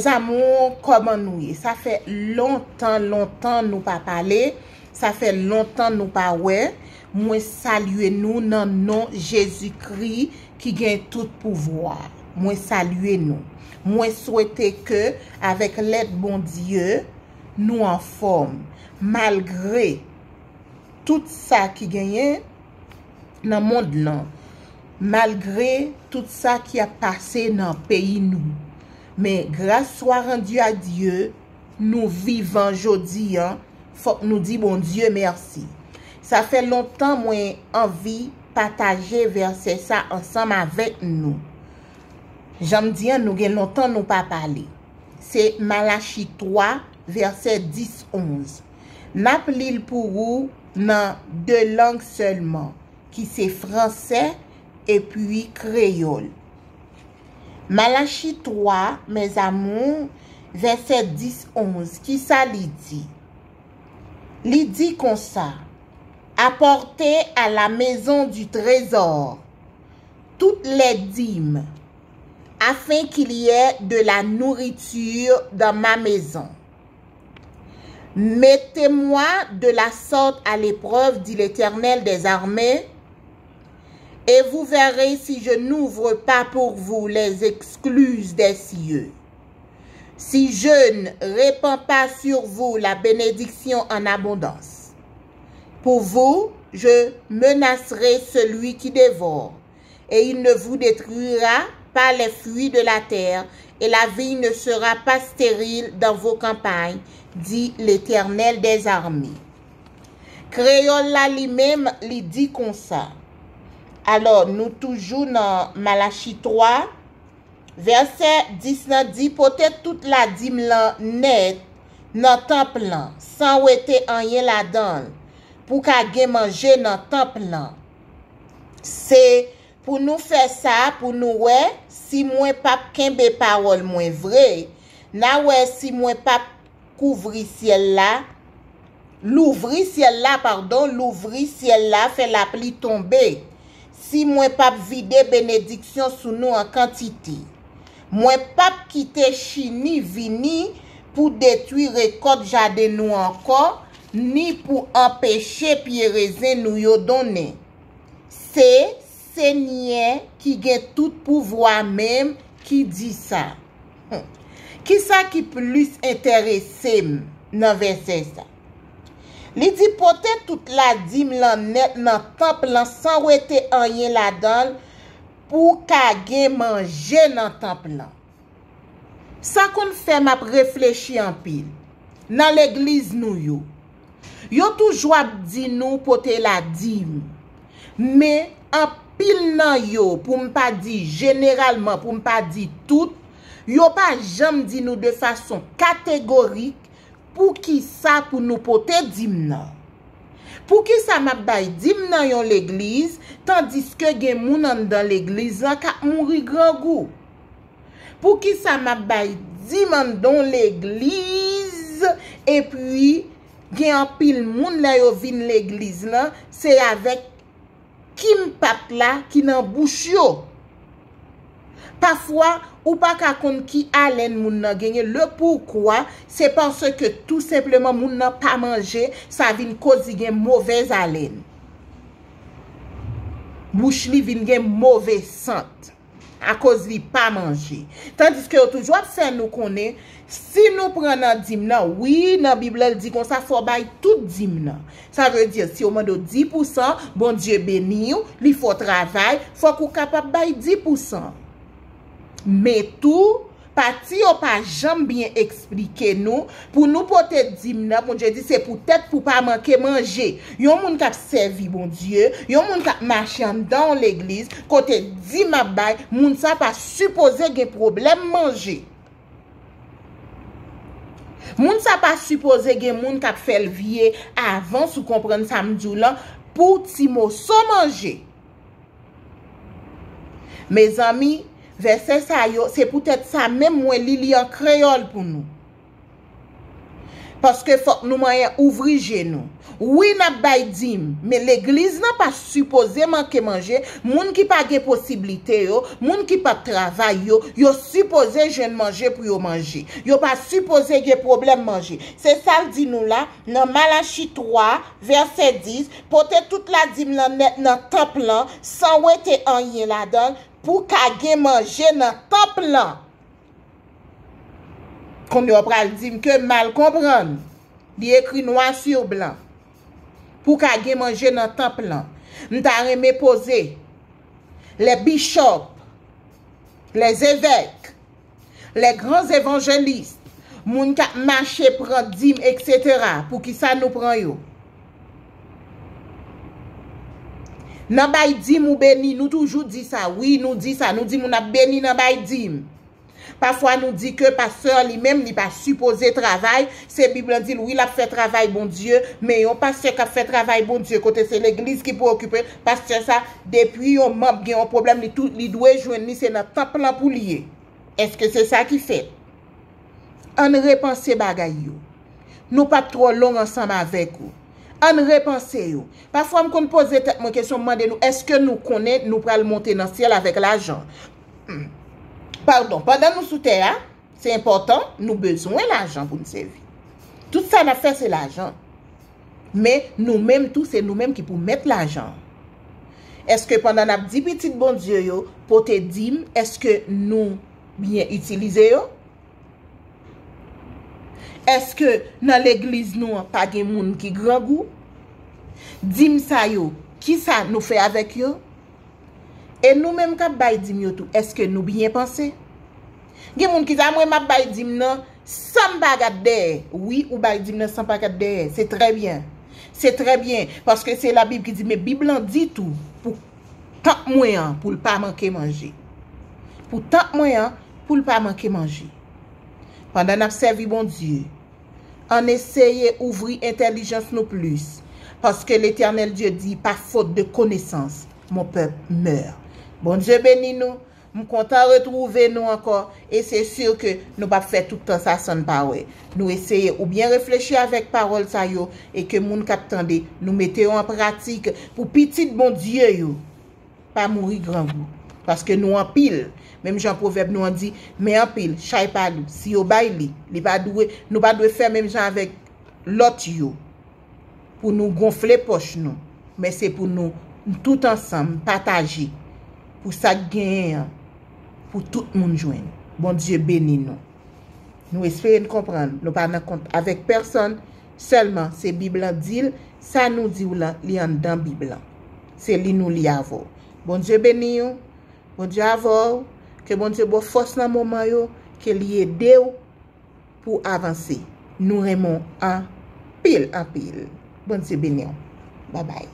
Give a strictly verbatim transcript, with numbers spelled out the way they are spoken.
Mes amours, kòman nou ye? Sa fè lontan, lontan nou pa pale. Sa fè lontan nou pa wè. Mwen salye nou nan non Jezikri ki gen tout pouvwa. Mwen salye nou. Mwen swete ke, avèk lèd Bondye, nou anfòm. Malgre tout sa ki genyen nan mond lan, malgre tout sa ki ap pase nan peyi nou, men grâce soit rendue à Dieu, nou vivan jodi an, fòk nou di Bondye mèsi. Sa fè lontan mwen anvi pataje vèsè sa ansanm avèk nou. Jan m di an, nou gen lontan nou pa pale. Se Malachi twa, vèsè dis, onz. N ap li l pou ou nan de lang sèlman, ki se fransè epi kreyòl. Malachi twa, mes amours, vèsè dis, onz, kisa li di? Li di konsa: Apportez à la maison du trésor toutes les dîmes, afin qu'il y ait de la nourriture dans ma maison. Mettez-moi de la sorte à l'épreuve, dit l'Éternel des armées, et vous verrez si je n'ouvre pas pour vous les écluses des cieux, si je ne répands pas sur vous la bénédiction en abondance. Pour vous, je menacerai celui qui dévore, et il ne vous détruira pas les fruits de la terre, et la vigne ne sera pas stérile dans vos campagnes, dit l'Éternel des armées. Kreyòl la li menm, li di konsa. Alò, nou toujou nan Malachi twa, vèsè dis lan di: Pote tout ladim lan nèt nan tanp lan, san wete anyen ladan l, pou ka gen manje nan tanp lan. Se pou nou fè sa, pou nou wè si mwen p ap kenbe pawòl mwen vre, n a wè si mwen p ap kouvri syèl la, louvri syèl la, padon, louvri syèl la, fè lapli tonbe, si mwen p ap vide benediksyon sou nou an kantite. Mwen p ap kite chini vini pou detwi rekòt jaden nou ankò, ni pou anpeche pye rezen nou yo donnen. Se Senyè ki gen tout pouvwa menm ki di sa. Hmm. Kisa ki plis enterese m nan vèsè sa? Li di: Pote tout ladim lan nèt nan tanp lan san wete anyen ladan l, pou ka gen manje nan tanp lan. Sa konn fè m ap reflechi anpil. Nan legliz nou yo, yo toujou ap di nou pote ladim. Men anpil nan yo, pou m pa di jeneralman, pou m pa di tout, yo pa janm di nou de fason kategorik poukisa pou nou pote dim nan. Poukisa m ap bay dim nan yon legliz, tandiske gen moun anndan legliz lan k ap mouri grangou? Poukisa m ap bay dim anndan yon legliz, epi gen anpil moun, lè yo vin legliz lan, se avèk kim pat la ki nan bouch yo? Pafwa, ou pa ka konn ki alèn moun nan genyen. Le poukwa, se paske tou senpleman moun nan pa manje, sa vin koz li gen movèz alèn. Bouch li vin gen move sant akoz li pa manje. Tandiske yo toujou ap fè nou konnen, si nou pran nan dim nan, wi, nan Bib la, l di konsa, fò w bay tout dim nan. Sa vle di, si yo mande w dis pousan, Bondye beni w, li fè w travay, fòk ou kapab bay dis pousan. Men tou, pati yo pa janm byen eksplike nou, pou nou pote dim nan, Bondye di se poutèt pou pa manke manje. Yon moun k ap sèvi Bondye, yon moun k ap mache anndan yon legliz, kote dim ap bay, moun sa pa sipoze gen pwoblèm manje. Moun sa pa sipoze gen moun k ap fè l vye avans, ou konprann sa m di w lan, pou ti moso manje. Mezanmi, vèsè sa yo, se poutèt sa menm mwen li li an kreyòl pou nou. Paske fòk nou manyen ouvri je nou. Wi, n ap bay dim, men legliz lan pa sipoze manke manje. Moun ki pa gen posiblite yo, moun ki p ap travay yo, yo sipoze jwenn manje pou yo manje. Yo pa sipoze gen pwoblèm manje. Se sa l di nou la, nan Malachi twa, vèsè dis, pote tout ladim lan nèt nan tanp lan, san wete anyen ladan l, pou ka gen manje nan tanp lan. Kounye a w pral di m ke m mal konprann. Li ekri nwa si blan. Pou ka gen manje nan tanp lan. M ta renmen poze les bishops, les évêques, les grands évangélistes, moun k ap mache pran dim, et cetera. Poukisa nou pran yo? Nan bay dim ou beni, nou toujou di sa. Wi, nou di sa. Nou di moun ap beni nan bay dim. Pafwa nou di ke pastè li menm li pa sipoze travay, se Bib lan di l wi l ap fè travay Bondye, men yon pastè k ap fè travay Bondye kote se legliz ki pou okipe, pastè sa, depi yon manm gen yon pwoblèm, li tou, li dwe jwenn li, se nan tanp lan pou li ye. Èske se sa ki fèt? Ann repanse bagay yo. Nou p ap twò long ansanm avèk ou. Ann repanse yo. Pafwa m konn poze tèt mwen kesyon, m mande nou, èske nou konnen nou pral monte nan syèl avèk lajan? Hmm. Padon, pandan nou sou tè a, se enpòtan, nou bezwen lajan pou n sèvi. Tout sa n ap fè, se lajan. Men nou menm tou, se nou menm ki pou mèt lajan. Èske pandan n ap di pitit Bondye yo pote dim, èske nou byen itilize yo? Èske nan legliz nou an pa gen moun ki grangou? Dim sa yo, kisa nou fè avèk yo? E nou menm k ap bay dim yo tou, èske nou byen panse? Gen moun ki di, "A mwen m ap bay dim nan san m pa gad dèyè." Wi, ou bay dim nan san pa gad dèyè. Se trè byen. Se trè byen. Paske se Labib ki di, men Bib lan di tou, pou tanp mwen an, pou l pa manke manje. Pou tanp mwen an, pou l pa manke manje. Pandan n ap sèvi Bondye, ann eseye ouvri entèlijans nou plis. Paske Letènèl Dye di, par faute de connaissance, mon peuple meurt. Bondye beni nou. M kontan retwouve nou ankò. E se si ke nou p ap fè tout tan sa san n pa wè. Nou eseye ou byen reflechi avèk pawòl sa yo e ke moun k ap tande, nou mete yo an pratik pou pitit Bondye yo pa mouri grangou. Paske nou anpil. Menm jan pwovèb nou an di, men anpil, chay pa lou. Si yo bay li, li pa dwe, nou pa dwe fè menm jan avèk lòt yo. Pou nou gonfle pòch nou. Men se pou nou tout ansanm pataje. Pou sa k genyen an. Pou tout moun jwenn. Bondye beni nou. Nou espere n konprann. Nou pa nan kont avèk pèsonn. Sèlman, se Bib lan di l, sa nou di w lan, li anndan Bib lan. Se li nou li avè w. Bondye beni w. Bondye avè w. Ke Bondye ba w fòs nan moman yo. Ke li ede w pou avanse. Nou renmen w anpil, anpil. Bondye beni w. Babay.